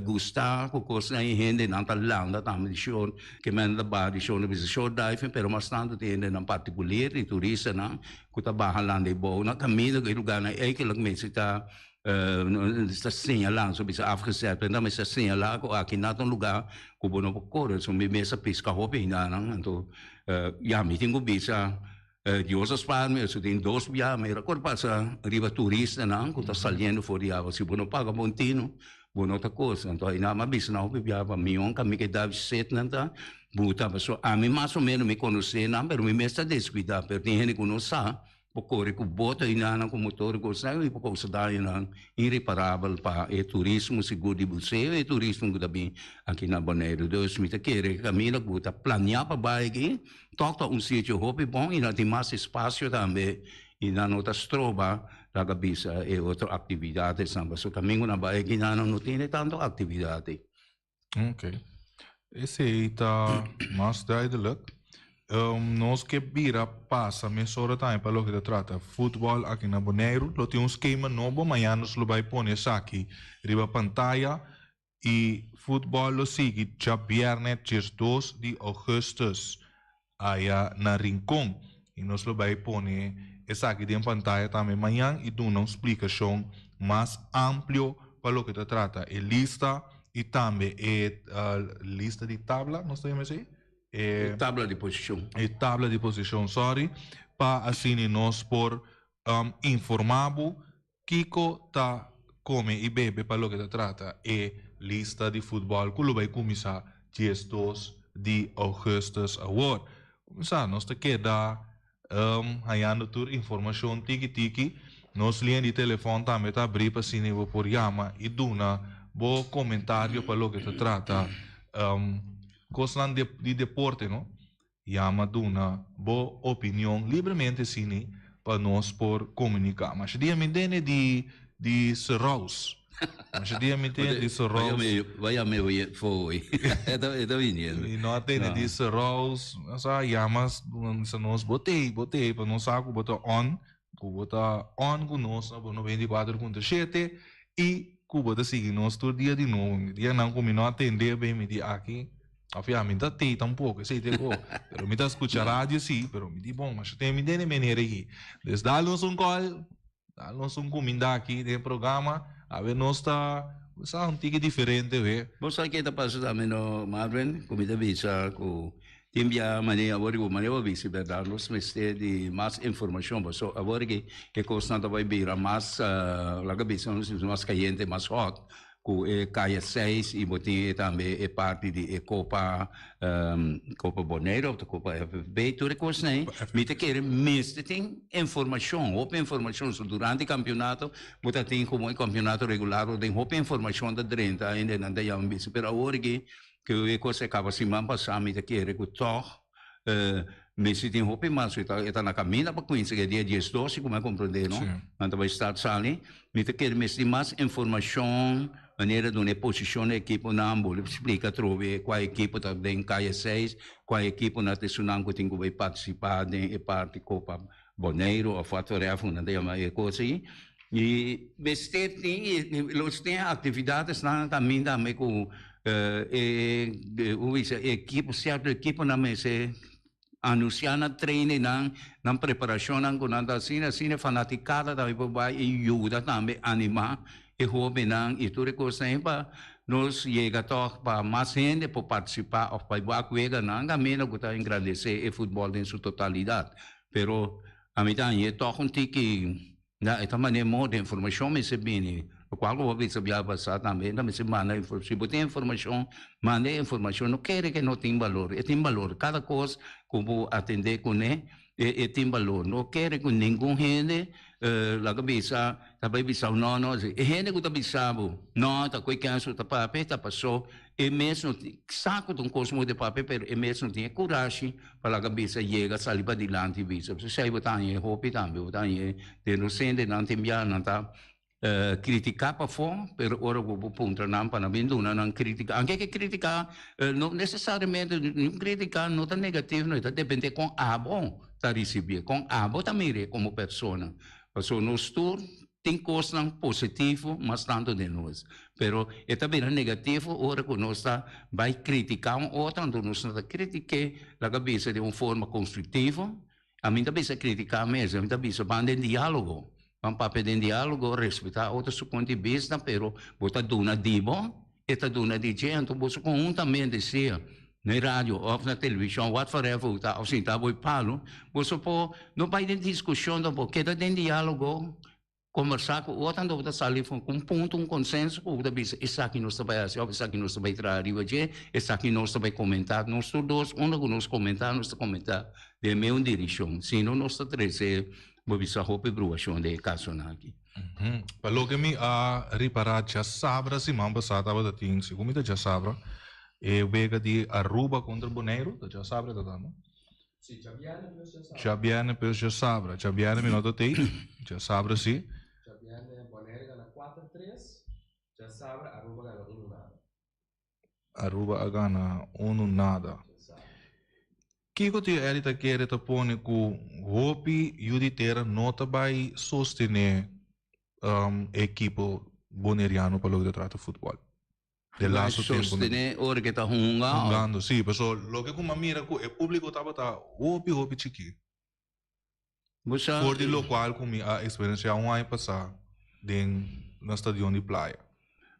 gusta ku kosnan i hendenan ta landa tambe di shore, ke men ta baha di shore nan bisa shore diving pero mas tantu tin hendenan partikuler di turistanan ku ta baha landa e bou. Nan kaminda ku e lugánan ei ke lo mester ta Ta señalá, so bisa afgezet, pero nan mester señalá ku aki na ta un lugá ku bo no por kore, so mi mes a piska hopi hindanan, anto ya mi tin ku bisa Dios a spaar mi, so tin dos bia mi a kore pasa riba turistanan ku ta saliendo for di awa, si bo no paga bon tinu bo no ta kos, anto ayinan mi a bisa nan hopi bia pa mion ka mi ke da set nan ta buta, pasobra ami mas o menos mi konosé nan pero mi mes ta deskuidá, pero tin hende ku no sa. Por kore ku boto i nan ku motor i kosnan i por kousa dañonan ireparabel pa e turismo sigur di buseo i e turismo ku ta bin aki na Boneiru. Dus mi ta kere kaminda ku ta planeá pa bai aki tòg ta un sitio hopi bon i nan tin mas espasio tambe i nan no ta stroba laga bisa e otro aktividatesnan pasobra kaminda ku nan bai aki nan no tene tantu aktividat. Ok. Esei ta mas duidelijk. Nos ke bira pasa mesora tambe pa loke ta trata futbòl aki na Boneiru. Lo tin un skema nobo, mañana nos lo bai pone esaki riba pantaya i futbòl lo sigui djabièrnè 12 di ougùstùs. Aya na Rincon y nos lo bay pone esaki den pantaya tambe mañan y duna un splicacion mas amplio pa loke ta trata e lista y tambe e lista di tabla, nos ta yama esey? E tabla di posicion. E tabla di posicion, sorry, pa asina nos por informa bo Kiko ta kome i bebe pa loke ta trata e lista di futbòl ku lo bai kuminsá 12 di ougùstùs awor? Kuminsá nos ta keda hañando tur informashon tiki tiki. Nos liña di telefòn tambe ta abrí pa asina bo por yama i duna bo komentario pa loke ta trata kosnan di deporte no. Yama duna bo opinion libremente sini pa nos por komuniká. Masha dia mi tende di di Seraus. Masha dia mi tende di Seraus. Vaya me oye foi. E ta e ta viniendo. Mi no a tende di Seraus. Sa yama bisa nos bo tei bo tei pa nos sa ku bo ta on ku bo ta on ku nos na bo 94.7 i ku bo ta sigui nos tur dia di nobo. Mi dianan ku mi no a tende ben mi di aki. Of ya, mi ta tei tampoco, esei te ko. Pero mi ta scucha radio si, pero mi di bon, masha ten mi tene meneer aki. Dus dal nos un call, dal nos un cuminda aki den programa, a ver nos ta sa un tiki diferente we. Bo sa ke ta pasa tambe no Marvin, ku mi ta bisa ku tin bia manera awor ku manera bo bisa berdad nos mester di mas informashon paso awor ki e kosnan ta bai bira mas laga bisa nos mas kayente mas hot Ku e kaya seis i bo tin e tambe e parti di e kopa kopa Boneiru of kopa FFB tur e kosnan ei mi ta kere mester tin informashon hopi informashon so durante kampionato bo ta tin komo e kampionato regular bo tin hopi informashon ta drenta hende nan ta yama bisa pero awor aki ku e kos a kaba siman pasa mi ta kere ku tòg Mester tin hopi mas, e ta na kaminda pa kuinsa e dia 12 si ku mi a komprendé no, nan ta bai start sali, mi ta kere mester tin mas informashon manera duna e posishon di ekiponan, bo lo splika atrobe kua ekipo ta den kaya seis, kua ekiponan ta esunnan ku tin ku bai partisipá den e parti Kopa Boneiru òf whatever nan ta yama e kos ei, i mester tin i los tin aktividatesnan kaminda tambe ku E ekipo, sierto ekiponan mester anunsiá nan trainingnan, nan preparashonnan ku nan ta asina, asina e fanatikada tambe por bai i yuda tambe animá e hóbennan i tur e kosnan ei pa nos yega tòg pa mas hende por partisipá òf bai wak weganan kaminda ku ta engrandesé e futbòl den su totalidat. Pero ami ta hañ'é tòg un tiki. Na e ta manera modo informashon mester bini, lokual ku bo a bisa biaha pasá tambe, ta mester manda informashon. Si bo tin informashon, manda e informashon. No kere ke no tin balor, e tin balor. Kada kos ku bo atendé kuné, e tin balor. No kere ku ningun hende laga bisa, ta bai bisa bo no, no. E hende ku ta bisa bo no, ta koe kèns ku ta papia, ta pasó e mes no tin, sa ku ta un kos moe di papia, pero e mes no tin e kurashi. Pa laga bisa yega sali padilanti bisa. P'esei bo ta haña e hopi tambe, bo ta haña e den dosentenan tin bia nan ta critica pafó, pero ora ku bo puntra nan pa nan bin duna nan critica, anke ke critica no necesariamente un critica no ta negativo no, e ta depende kon abo ta ricibié, kon abo ta mir'é komo persona. Pasobra nos tur Tin kosnan positivo mas tantu den nos, pero e ta bira negativo ora ku nos ta bai kritiká un otro, anto nos no ta kritik'é laga bisa den un forma konstruktivo. Ami ta bisa kritiká mes, ami ta bisa ban den diálogo, ban papia den diálogo, respetá otro su punto di bista, pero bo ta duna di bo, e ta duna di dje, anto boso konhuntamente sea na e radio òf na televishon, whatforever ku ta, òf sinta bo e palu, boso por no bai den diskushon tampoco, keda den diálogo, kombersá ku otro, anto bo ta sali ku un punto, un konsenso ku bo ta bisa esaki nos ta bai hasi òf esaki nos ta bai traha riba dje, esaki nos ta bai komentá. Nos tur dos unda ku nos komentá, nos ta komentá den meun direkshon, si no nos ta trese bo bisa hopi bruashon den e kasonan aki. Pa loke mi a ripará djasabra siman pasá tabata tin, segun mi ta djasabra, E wega di Aruba kontra Boneiru ta djasabra ta ta no? Si, djabièrnè plus djasabra. Djabièrnè plus djasabra. Djabièrnè mi no ta tei, djasabra si. Djabièrnè Boneiru gana kuater tres, djasabra Aruba gana unu nada. Aruba a gana unu nada. Kiko Tio Eddie ta kere ta pone ku hopi yu di tera no ta bai sostené e ekipo boneriano pa loke ta trata futbòl? De laatste tempo. Sostené ora ke ta hunga. Hungando, sí. Paso loke ku mi a mira ku e públiko tabata hopi hopi chikí. Bo sa. For di lokual ku mi a eksperensiá un aña pasá den na stadion di Playa.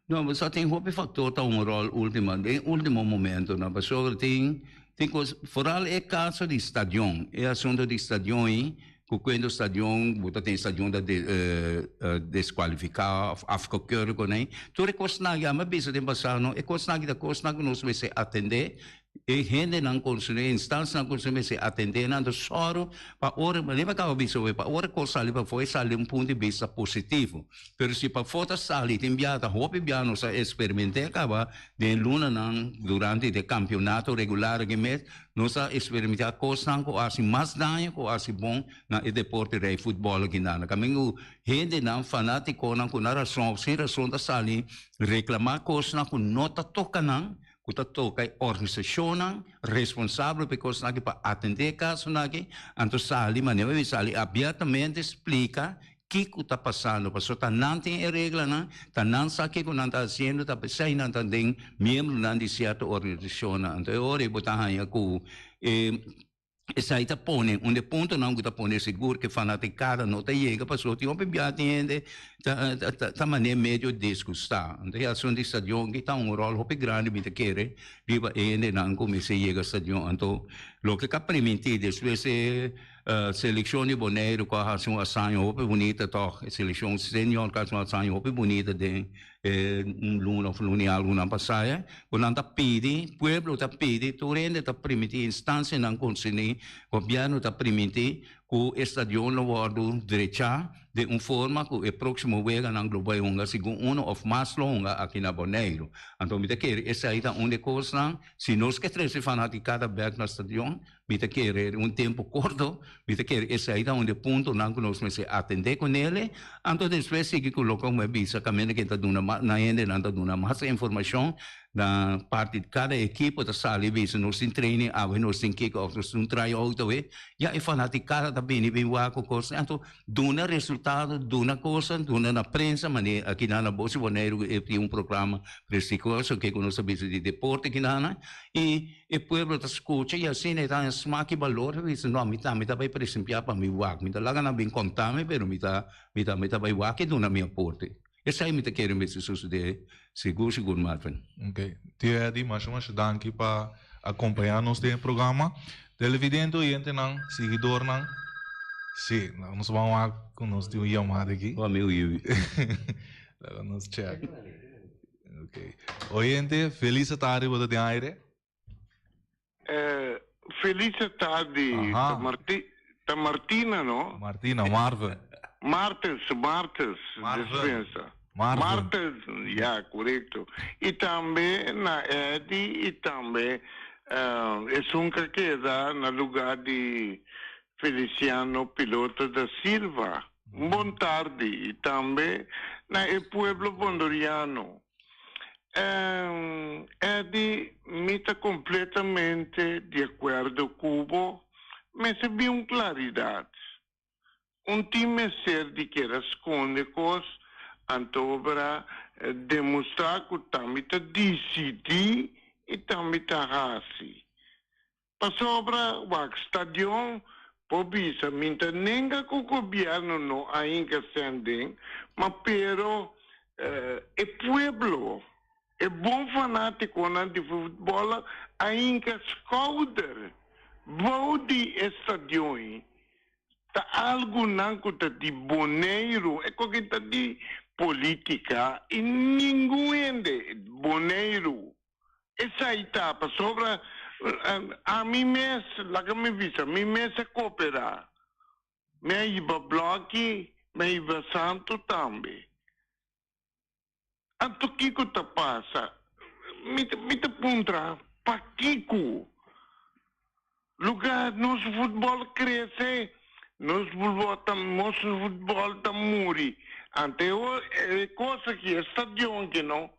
No, bo sa tin hopi faktor ta un ròl último, den último momentonan. Pasobra tin tin kos, foral e kaso di stadion, e asunto di stadion ei. Ku kuento stadion, bo ta tin stadion ta deskualifiká òf afgekeurd ku nan. Tur e kosnan aki, ami a bisa den pasado, e kosnan aki ta kosnan ku nos mester atendé. E hendenan konserní, e instansianan konserní mester atendé nan, ta sòru pa ora, manera mi a kaba bisa awe, pa ora kos sali pafó e sali den un punto di bista positivo. Pero si pafó ta sali tin biaha, ta hopi biaha nos a eksperiment'é kaba den e lunanan durante di e kampionato regular aki mes, nos a eksperimentá kosnan ku a hasi mas daño ku a hasi bon na e deporte rei futbòl aki nan. Kaminda ku hendenan, fanátikonan ku na rason òf sin rason ta sali reklamá kosnan ku no ta toka nan, ku ta toka e organisashonnan responsabel pa e kosnan aki pa atendé e kasonan aki, anto sali manera mi sali abiertamente splika kiko ta pasando, pasobra ta nan tin e reglanan, ta nan sa kiko nan ta hasiendo, ta p'esei nan ta den miembronan di sierto organisashonnan. Anto e ora ei bo ta haña ku e Esei ta pone, un di e puntonan ku ta pone sigur ku e fanatikada no ta yega pasobra tin hopi bia tin hende ta ta manera medio disgustá. Anto e asuntu di stadion aki ta un ròl hopi grandi mi ta kere riba e hendenan ku mester yega stadion. Anto loke ka primintí despues e selekshon di Boneiru ku a hasi un hazaña hopi bunita tòg, e selekshon senior ku a hasi un hazaña hopi bunita den E un luna of luna i algu nan pasá e, ku nan ta pidi, pueblo ta pidi, tur hende ta primintí, instansianan konserní, gobièrnu ta primintí ku e stadion lo wòrdu drechá den un forma ku e próksimo weganan lo bai hunga segun uno òf mas lo hunga aki na Boneiru. Anto mi ta kere esei ta un di e kosnan, si nos ke trese fanatikada bèk na stadion, Mi ta kere un tempu korto, mi ta kere esei ta un di e puntonan ku nos mester atendé ku nele, anto despues sigui ku loke mi a bisa kaminda ke ta duna mas, nan hendenan ta duna mas informashon na parti di kada ekipo ta sali bisa nos tin training awe, nos tin kiko òf nos tin un try out awe, ya e fanatikada ta bini bin wak ku kos, anto duna resultado, duna kosa, duna na prensa manera aki nan na Boso Boneiru e tin un programa prestigioso ke ku nos ta bisa di deporte kinan i. E pueblo ta skucha i asina e ta haña smak i balor. E bisa, No, mi tambe ta bai presenpiá pa mi wak. Mi ta laga nan bin konta mi, pero mi ta, mi ta, mi ta bai wak i duna mi aporte. Esei mi ta kere mester sosodé sigur, sigur, Marvin. Ok. Tio Eddy, masha masha danki pa akompañá nos den e programa. Televidente, oyentenan, siguidornan, sí, laga nos ban wak ku nos tin un yamada aki. Oh, amigo Yubi. Laga nos check. Ok. Oyente, felis tardi bo ta den aire. Eh, felis tardi. Aha. Ta Marti, ta Martina, no? Martina, Marvin. Martens, Martens, Marvin. dispensa. Marvin. Martens, ja, korekto. I tambe na Eddy i tambe eh, esun ka keda na lugar di Feliciano Piloto da Silva. Un bon tardi i tambe na e pueblo bondoriano. Eddy, mi ta completamente di acuerdo cu bo, mester bin un claridad. Un tin mester di keda sconde cos, antobra demostra cu tambe ta dicidi i tambe ta haci. Pasobra wak stadion por bisa mi ta nenga ku gobierno no a hinka sèn den, ma pero e pueblo, e bon fanatikonan di futbòl a hinka skouder bou di e stadion. Ta algunan ku ta di Boneiru, e koke ta di politika i ningun hende Boneiru. Esai ta pasobra ami mes, laga mi bisa, mi mes a cooperá. Mi a hiba bloki, mi a hiba santu tambe. Anto kiko ta pasa? Mi mi ta puntra, pakiko? Lugar nos futbol crece, nos futbol ta nos futbol ta muri. Ante e cos aki, e stadion aki no,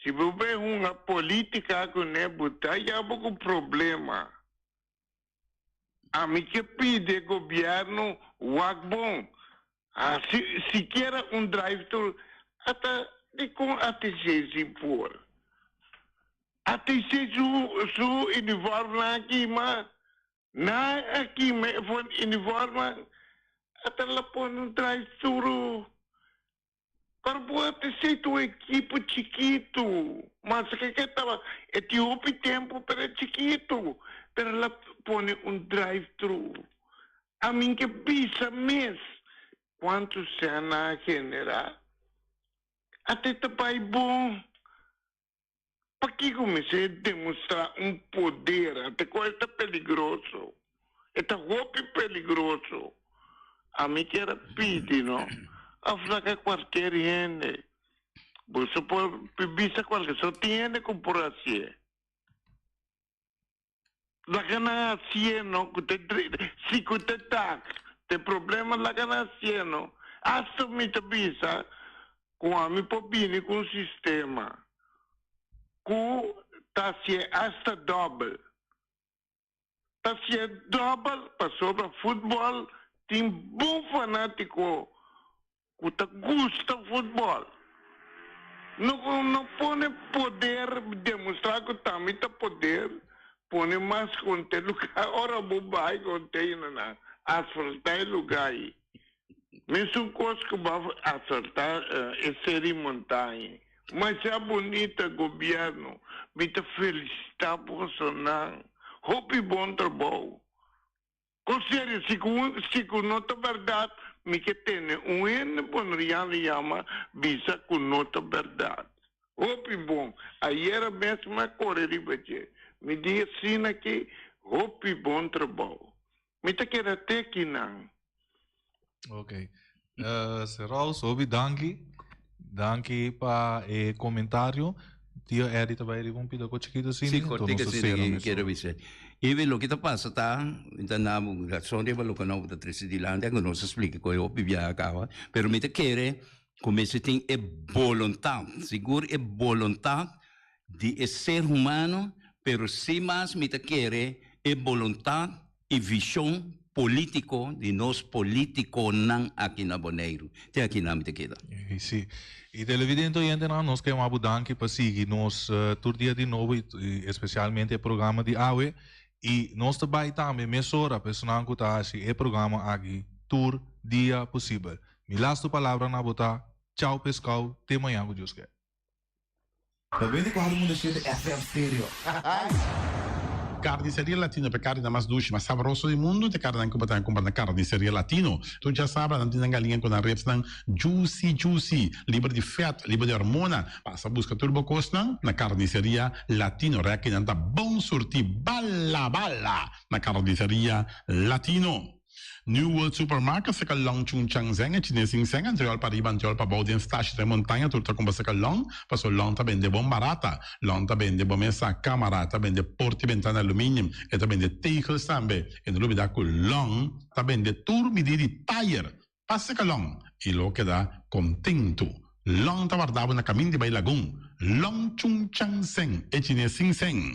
si bo bay hunga politica cune bo ta yaba cu problema. Ami ke pidi e gobierno wak bon, haci sikiera un drive thru, ata dicon ATC si por? ATC su su uniformnan a kima, nan a kima e for uniformnan, ata la pone un drive thru. Pero bo ATC ta un ekipo chikitu, maske ke taba e tin hopi tempu pero e chikitu, pero la pone un drive thru. Amin ke bisa mes kuantu sèn nan a genera, ate ta bai bon. Pakiko mester demostrá un poder ante kua e ta peligroso? E ta hopi peligroso. Ami kier a pidi no a flaka kualker hende. Boso por bisa kualker, so tin hende ku por hasié. Laga nan hasié no ku te si ku te tak te problema laga nan hasié no. Asta mi ta bisa ku ami por bini ku un sistema ku ta hasié asta dòbel. Ta hasié dòbel pasobra futbòl tin bon fanátiko ku ta gusta futbòl. No no pone poder demostrá ku tambe ta poder pone mas konte lugá ora bo bai konteina asfaltá e lugá ei. Mesun kos ku bo a asfaltá e seri montaña. Masha bunita gobièrnu. Mi ta felisitá bosonan. Hopi bon trabou. Con serio, si cu si cu no ta berdad, mi ke tene un hende bonriano yama bisa cu no ta berdad. Hopi bon. Ayera mes mi a core riba dje. Mi di asina ki hopi bon trabou. Mi ta keda te kinan. Ok. Uh, Serous, hopi danki. Danki pa e comentario. Tio Eddie ta bai riba un pida chiquito asina. Sí, cortico asina que quiero bisa. Ibe lo que ta pasa ta, ta na razón riba lo que no ta trece dilante, aunque no se explique ko hopi biaha caba, pero mi ta kere ku mester tin e boluntad, sigur e boluntad di e ser humano, pero si mas mi ta kere e boluntad E vision politico di nos politiconan aki na Boneiru. Te aki nan mi ta keda. I si. I televidente oyentenan nos ke yama bo danki pa sigui nos tur dia di nobo i especialmente e programa di awe. I nos ta bai tambe mesora pa esunnan ku ta haci e programa aki tur dia posibel. Mi lastu palabra na bo ta, Chao pescao, te mañan ku Dios ke. 94.7 FM Stereo. Carniceria Latino pa e carninan mas dushi, mas sabroso di mundu, ta e carninan cu bo ta cumpra na Carniceria Latino. Tur djasabra nan tin nan galiña cu nan ribsnan juicy juicy, liber di vet, liber di hormona. Pasa busca tur bo cosnan na Carniceria Latino. Rekinan ta bon surti bala bala na Carniceria Latino. New World Supermarket seka long Chung Chang Zeng e chines sin seng antriol pa riba antriol pa bou den stashi den montaña tur ta kumpra seka long paso long ta bende bon barata long ta bende bo mesa kamara ta bende porti bentana aluminium e ta bende tegels tambe e no lubida ku long ta bende tur midi di tayer pa seka long i lo keda kontentu long ta warda bo na kamin di bai lagun long Chung Chang Zeng e chines sin seng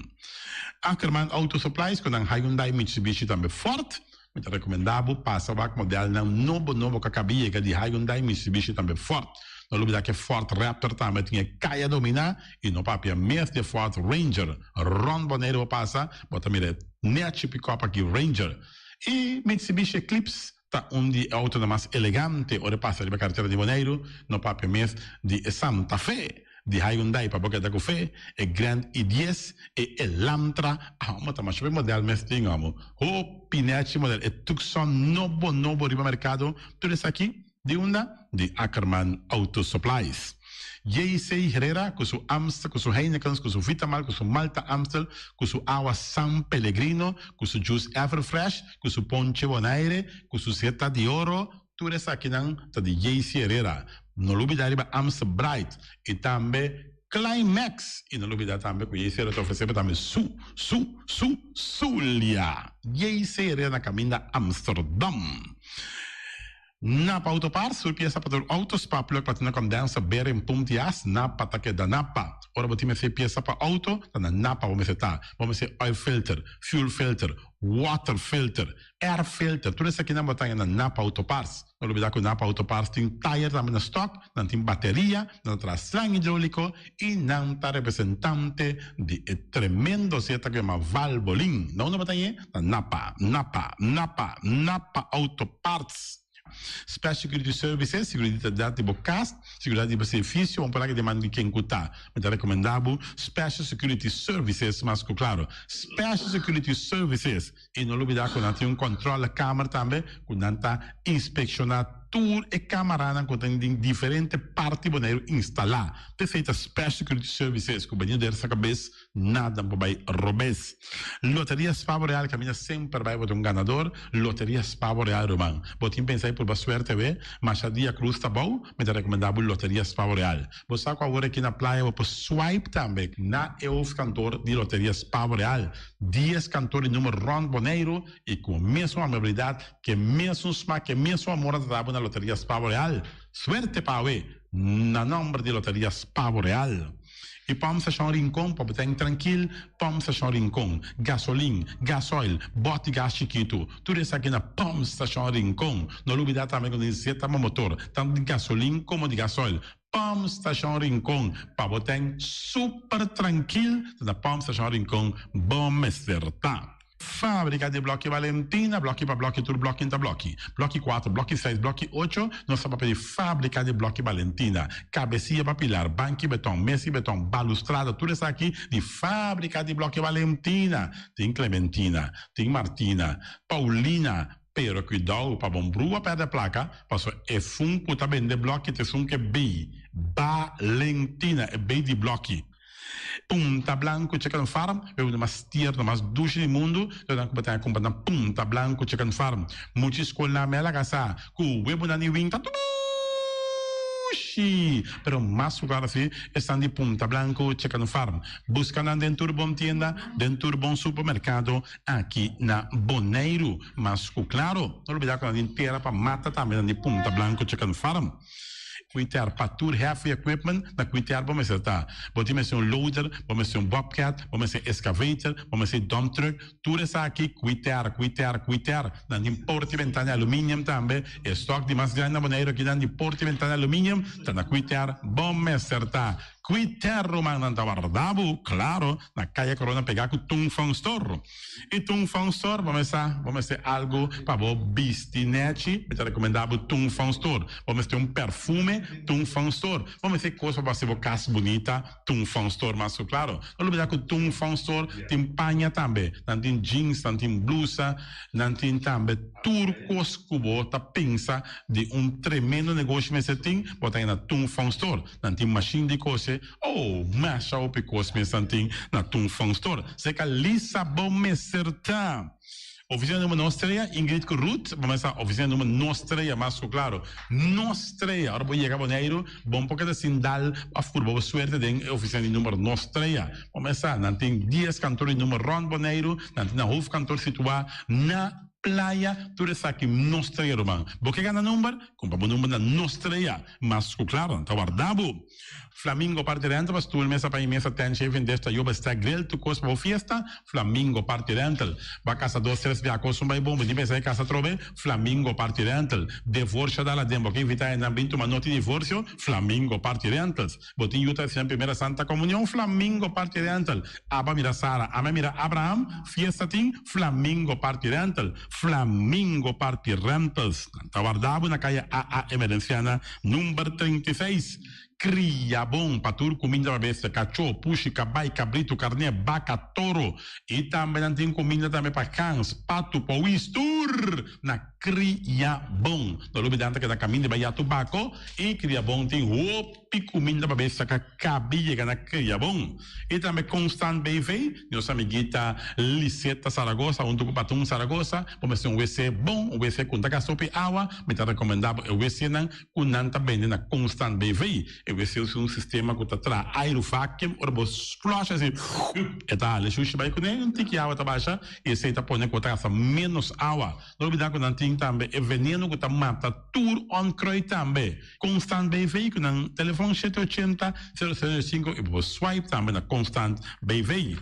Ackerman Auto Supplies ku nan Hyundai Mitsubishi tambe Ford Mi ta recomenda bo pasa wak modelnan nobo nobo cu a caba yega di Hyundai, Mitsubishi tambe Ford. No lubida cu e Ford Raptor tambe tin e caya domina y no papia mes di e Ford Ranger. Rond Bonaire bo pasa, bo ta mira e nechi pick-up aki Ranger. Y Mitsubishi Eclipse ta un di e autonan mas elegante ora e pasa riba carretera di Boneiru, no papia mes di e Santa Fe. Di Hyundai pa bo keda ku fe, e Grand i dies, e Elantra, amo ta masha hopi model mes tin amo. Hopi nechi model, e Tucson nobo nobo riba merkado, tur esaki di unda? Di Ackerman Auto Supplies. JC Herrera ku su Amstel, ku su Heinekens, ku su Vitamal, ku su Malta Amstel, ku su awa San Pellegrino, ku su juice Everfresh, ku su ponche Bonaire, ku su Zeta di Oro, Tur esakinan ta di JC Herrera. No lubida riba Amstel Bright y tambe Climax. Y no lubida tambe cu JC Herrera ta ofrece bo tambe su, su, su, Zulia. JC Herrera na caminda Amsterdam. Napa Auto Parts, tur pieza pa tur auto, spark plug, platina condenser, bearing, pump di as, Napa ta keda Napa. Ora bo tin mester pieza pa auto, ta na Napa bo mester ta. Bo mester oil filter, fuel filter, water filter, Air filter, tur esakinan bo ta haña na Napa Auto Parts. No lubida ku Napa Auto Parts tin tayer tambe na stock, nan tin bateria, nan ta traha slang hidroliko i nan ta representante di e tremendo zeta ku yama Valvoline. Na unda bo ta hañ'é? Na Napa, Napa, Napa, Napa Auto Parts. Special Security Services, Seguridat di bo kas, seguridat di bo servicio, bo por laga den man di ken ku ta. Mi ta rekomendá bo Special Security Services mas ku klaro. Special Security Services. I no lubidá ku nan tin un kòntròlekamer tambe ku nan ta inspekshoná. tur e camaranan cu ta den diferente parti Boneiru instala. P'esey ta Special Security Services cu benido der sa cabes nada por bay robes. Loteria Spa Boreal caminda semper bay bo ta un ganador. Loteria Spa Boreal ruman. Bo tin pensa y purba suerte awe? Masha dia cruz ta bou, mi ta recomenda bo Loteria Spa Boreal. Bo sa cu awor aki na playa bo por swipe tambe na e hoofdkantoor di Loteria Spa Boreal. Dies kantoor di numero rond Boneiru y cu mesun amabilidad, ke mesun smak, ke mesun amor a trata bo na Loteria Spa Boreal. Suerte pa awe na nomber di Loteria Spa Boreal. Y Pump Station Rincon pa bo ten trankil, Pump Station Rincon, gasolin, gasoil, bot di gas chikitu, tur esaki na Pump Station Rincon. No lubida tambe cu nos zeta bo motor, tanto di gasolin como di gasoil. Pump Station Rincon, pa bo ten super trankil, ta na Pump Station Rincon bo mester ta. Fábrika di blòki Valentina, blòki pa blòki tur blòki ta blòki. Blòki kuater, blòki seis, blòki ocho, nos ta papia di fábrika di blòki Valentina. Kabesia pa pilar, banki beton, mesa di beton, balustrada, tur esaki di fábrika di blòki Valentina. Tin Clementina, tin Martina, Paulina, pero kuidou pa bon brua pèrdè plaka, pasobra e fun ku ta bende blòki ta esun ku e bei Valentina, e bei di blòki. Punta Blanco Chicken Farm, e un mas tierno, mas dushi di mundu, lo nan ku bo ta kumpra na Punta Blanco Chicken Farm. Mucha skolnan mel a kasa ku webunan di winta dushi, pero mas ku klaro si esnan di Punta Blanco Chicken Farm. Buska nan den tur bon tienda, den tur bon supermerkado aki na Boneiru. Mas ku klaro, no lubida ku nan tin tera pa mata tambe nan di Punta Blanco Chicken Farm. Cuiter pa tur heavy equipment na cuiter bo mester ta. Bo tin mester un loader, bo mester un bobcat, bo mester excavator, bo mester dump truck, tur esaki cuiter, cuiter, cuiter. Nan tin porta y ventana di aluminium tambe. E stock di mas grandi na Boneiru aki nan di porta y ventana di aluminium ta na cuiter bo mester ta. Cuiter ruman nan ta warda bo, claro, na Caya Corona pega cu Tung Fong Store. I Tung Fong Store bo mester bo mester algu pa bo bisti nechi, mi ta rekomendá bo Tung Fong Store. Bo mester un perfume, Tung Fong Store. Bo mester kos pa bo hasi bo kas bunita, Tung Fong Store mas ku klaro. No lubidá ku Tung Fong Store tin paña tambe. Nan tin jeans, nan tin blusa, nan tin tambe tur kos ku bo ta pensa di un tremendo negoshi mester tin, bo ta haña na Tung Fong Store. Nan tin mashin di kose. Oh, masha hopi kos mes nan tin na Tung Fong Store. Seka Lisa bo mester ta. Oficina number nos trea, Ingrid ku Ruth, bo mester ta oficina number nos trea, mas ku klaro. Nos trea, ora bo yega Boneiru, bo no por keda sin dal of purba bo suerte den e oficina di number nos trea. Bo mester sa, nan tin dies kantor di number rond Boneiru, nan tin nan hoofdkantoor situa na Playa, tur esaki nos trea ruman. Bo ke gana number? Kumpra bo number na nos trea. Mas ku klaro, nan ta warda bo. Flamingo Party Rental pa stoel, mesa pa mesa, tent, shaving dish, tayoba, stack, grill, tur kos pa bo fiesta. Flamingo Party Rental. Bo a kasa dos, tres bia kos un bai bon, bo tin pensa e kasa atrobe? Flamingo Party Rental. Devorsio dal aden, bo ke invita hendenan bin tuma noti divorsio? Flamingo Party Rentals. Bo tin yu ta hasi nan primera Santa Comunion? Flamingo Party Rental. Aba mira Sara, ame mira Abraham, fiesta tin? Flamingo Party Rental. Flamingo Party Rentals. Nan ta warda bo na kaya AA Emerenciana number 36. Kria bon pa tur kuminda pa bestia, kachó, pushi, kabai, kabritu, karné, baka, toro. I tambe nan tin kuminda tambe pa gans, patu, powis, tur na Kria Bon. No lubida nan ta keda kaminda bai ya tubako i Kria Bon tin hopi kuminda pa bestia ka kabi yega na Kria Bon. I tambe Constant BV, nos amiguita Liseta Saragoza huntu ku Patun Saragoza, bo mester un wc bon, un wc ku no ta gasta hopi awa, mi ta rekomenda bo e wcnan ku nan ta bende na Constant BV. E wc usa un sistema ku ta traha airu vacuum, ora bo flush asi e ta hala e shushi bai kuné, un tiki awa ta basha i esei ta pone ku bo ta gasta ménos awa. No olbida ku nan tin tambe e veneno ku ta mata tur onkruid tambe. Constant BV ku nan telefon shete ochenta, sero sero sinku i bo por swipe tambe na Constant BV.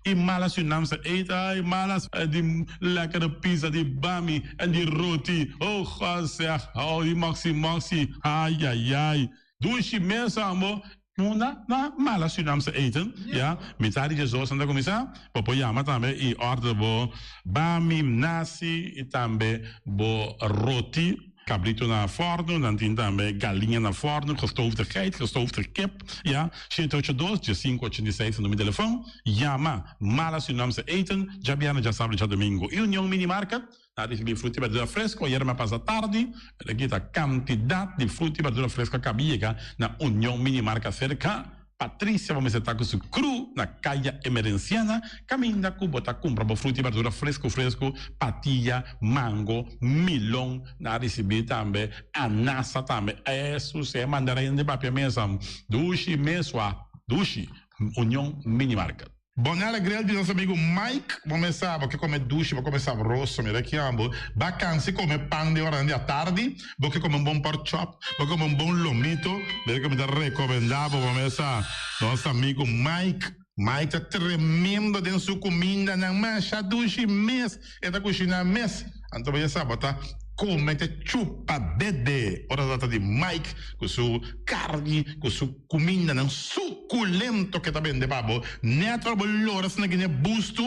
I malas Surinaamse eten, ai malas di lekkere pizza di bami en di roti, oh God zeg, oh di moxi moxi, ai ai ai. Dushi mes ambo. Unda na mala Surinaamse eten, ya, mitad di djesdos nan ta kuminsá, bo por yama tambe i order bo bami, nasi i tambe bo roti. Kabrito na fòrnu, nan tin tambe galiña na fòrnu, gestoofde geit, gestoofde kip, ya. Shete ocho dos, diesinku ochenta i seis ta number di telefòn. Yama Mala Surinaamse Eten, djabièrnè, djasabra i djadumingu. I Union Mini Market, nan a risibí fruta i berdura fresko ayera mi a pasa tardi, pero aki ta kantidat di fruta i berdura fresko a kaba yega na Union Mini Market serka. Patricia bo mester ta ku su kru na Kaya Emerenciana kaminda ku bo ta kumpra bo fruta i berdura fresku fresku, patia, mango, milon, nan a risibí tambe anasa tambe, esus e mandarin di papia mesa dushi mesua dushi, Union Mini Market. Bonella Grill di nos amigo Mike, bo mes sa bo ke kome dushi, bo kome sabroso, mira ki ambo, ba kansi kome pan den oranan di atardi, bo ke kome un bon pork chop, bo ke kome un bon lomito, mira ke mi ta rekomenda bo, bo mes sa nos amigo Mike, Mike ta tremendo den su kumindanan, masha dushi mes e ta kushina mes, anto bo ya sa bo ta kome te chupa dede ora ta trata di Mike ku su karni, ku su. Kumindanan sukulento ke ta bende pa bo nèt ora bo lora asina gine bustu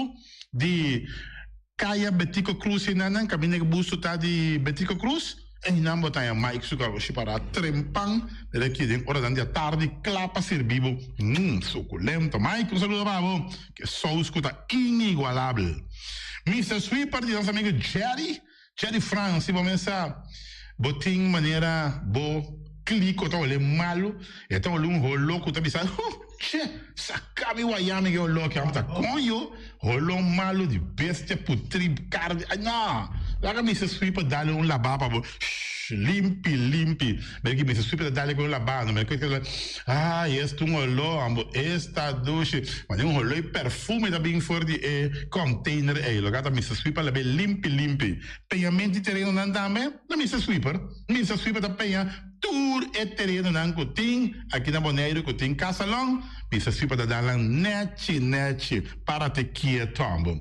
di Kaya Betico Cruz einan nan kaminda ke bustu ta di Betico Cruz einan bo ta haña Mike su garoshi pará trempan mira aki den oranan di atardi kla pa sirbi bo mm sukulento Mike un saludo pa bo ke sous ku ta inigualabel Mister Sweeper di nos amigo Jerry Jerry Frans si bo mesa bo tin manera bo kliko ta hole malu e ta hole un holo ku ta bisa huh che saka mi waya mi ke holo aki amo ta koño holo malu di bestia putri karni ay no laga Mister Sweeper dale un laba pa bo shh limpi limpi mira ki Mister Sweeper ta dale ku un laba no mira ku ay esta un holo amo esta dushi mane un holo y perfume ta bin for di e container ey loke ta Mister Sweeper labe limpi limpi peñament di terenonan tambe na Mister Sweeper Mister Sweeper ta peña tur e terenonan ku tin aki na Boneiru ku tin Casalon Mister Sweeper ta dal nan nechi nechi para te kieto amo.